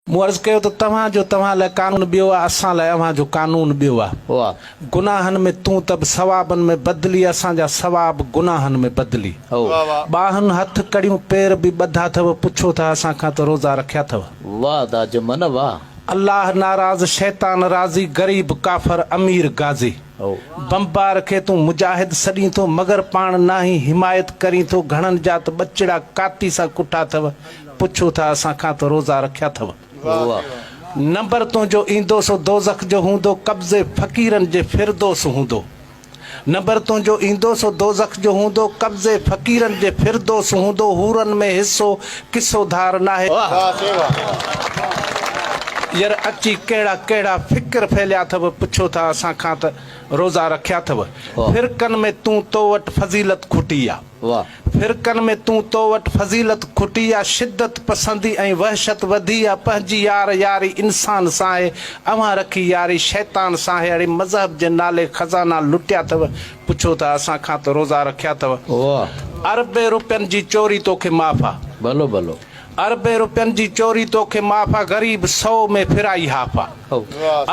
مون عرض ڪيو ته توهان جو توهان لاء قانون ٻيو آ، اسان لاء اوهان جو قانون ٻيو آ. واھ. گناهن ۾ تون ته به ثوابن ۾ بدلي، اسان جا ثواب گناهن ۾ بدلي. هو. ٻانهن هٿ ڪڙيون پير به ٻڌا اٿو، پڇو ٿا اسان کان ته روزا رکيا اٿو. واھ ادا جمن واھ. الله ناراض شيطان راضي، غريب ڪافر امير غازي. هو. بمبار کي تون مجاهد سڏين ٿو، مگر پاڻ ناهين حمايت ڪرين ٿو، گهڻن جا ته ٻچڙا ڪاتي سان ڪٺا اٿو، پڇو ٿا اسان کان ته روزا رکيا اٿو. نمبر تنهنجو ايندو سو دوزخ جو هوندو، قبضي فقيرن جي فردوس هوندو. نمبر تنهنجو ايندو سو دوزخ جو هوندو، قبضي فقيرن جي فردوس هوندو، حورن ۾ حصو قصو ڌار ناهي. ير اچي ڪهڙا ڪهڙا فڪر ڦهليا اٿو، پڇو ٿا اسان کان ته روزا رکيا اٿو. فرقن ۾ تون تو وٽ فضيلت کٽي آ. فرقن ۾ تون تو وٽ فضيلت کٽي آ، شدت پسندي ۽ وحشت وڌي آ، پنهنجي يار ياري انسان سان آهي، اوهان رکي ياري شيطان سان آهي، اڙي مذهب جي نالي خزانا لٽيا اٿو، پڇو ٿا اسان کان ته روزا رکيا اٿو. اربين روپين جي چوري توکي معاف آ. ڀلو ڀلو. اربين روپين جي چوري توکي معاف آ، غريب سئو ۾ ڦرائي هاف آ.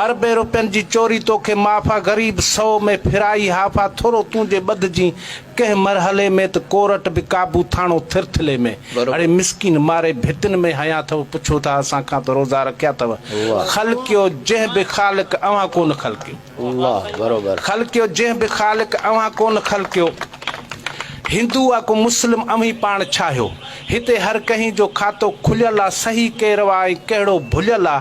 اربين روپين جي چوري توکي معاف آ، غريب سئو ۾ ڦرائي هاف آ، ٿورو تون جي ٻڌجين ڪنهن مرحلي ۾ ته ڪورٽ به قابو ٿاڻو ٿرٿلي ۾. اڙي مسڪين ماري ڀتين ۾ هنيا اٿو، پڇو ٿا اسان کان ته روزا رکيا اٿو. خلقيو جنهن به خالق اوهان ڪونه خلقيو. خلقيو جنهن به خالق اوهان ڪونه خلقيو. هندو آ ڪو مسلم اوهين پاڻ ڇاهيو. هتي هر ڪنهين جو کاتو کليل آ، صحيح ڪير آ ۽ ڪهڙو ڀليل آ.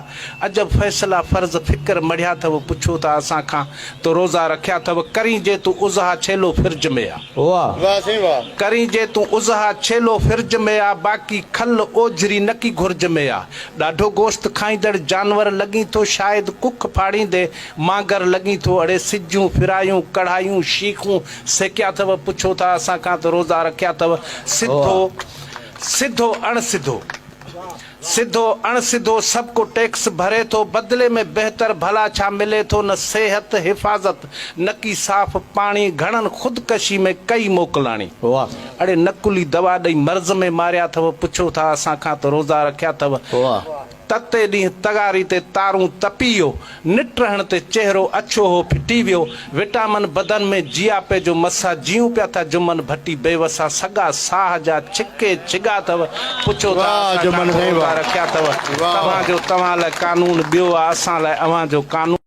عجب فيصلا فرض فڪر مڙهيا اٿو، پڇو ٿا اسان کان تو روزا رکيا اٿو، ڪرين جي تون اضحيٰ ڇيلو فرج ۾ آ. واه سائين واه. ڪرين جي تون اضحيٰ ڇيلو فرج ۾ آ، باقي کل اوجهري نڪي گهرج ۾ آ. ڏاڍو گوشت کائيندڙ جانور لڳين ٿو، شايد ڪک ڦاڙيندي مانگر لڳين ٿو. اڙي سجيون، فرايون، ڪڙهايون، شيخون سيڪيا اٿو، پڇو ٿا اسان کان ته روزا رکيا اٿو. سڌو سڌو اڻ سڌو. سڌو اڻ سڌو سڀ ڪو ٽيڪس ڀري ٿو، بدلي ۾ بهتر ڀلا ڇا ملي ٿو، نه صحت، حفاظت، نڪي صاف پاڻي، گهڻن خودڪشي ۾ ڪئي موڪلاڻي. اڙي نقلي دوا ڏئي مرض ۾ ماريا اٿو، پڇو ٿا اسان کان ته روزا رکيا اٿو. تتي ڏينهن تغاري تي تارون تپي ويو، نٽ رهڻ تي چهرو اڇو هو ڦٽي ويو، وٽامن بدن ۾ جياپي جو مسا، جيئون پيا ٿا جمن ڀٽي بيوسا، سڳا ساهه جا ڇڪي ڇڳا اٿو، پڇو ٿا واهه اسان جمن کان سائين روزا واهه رکيا اٿو، واهه توهان جو توهان لاء قانون ٻيو آ، اسان لاء اوهان جو قانون.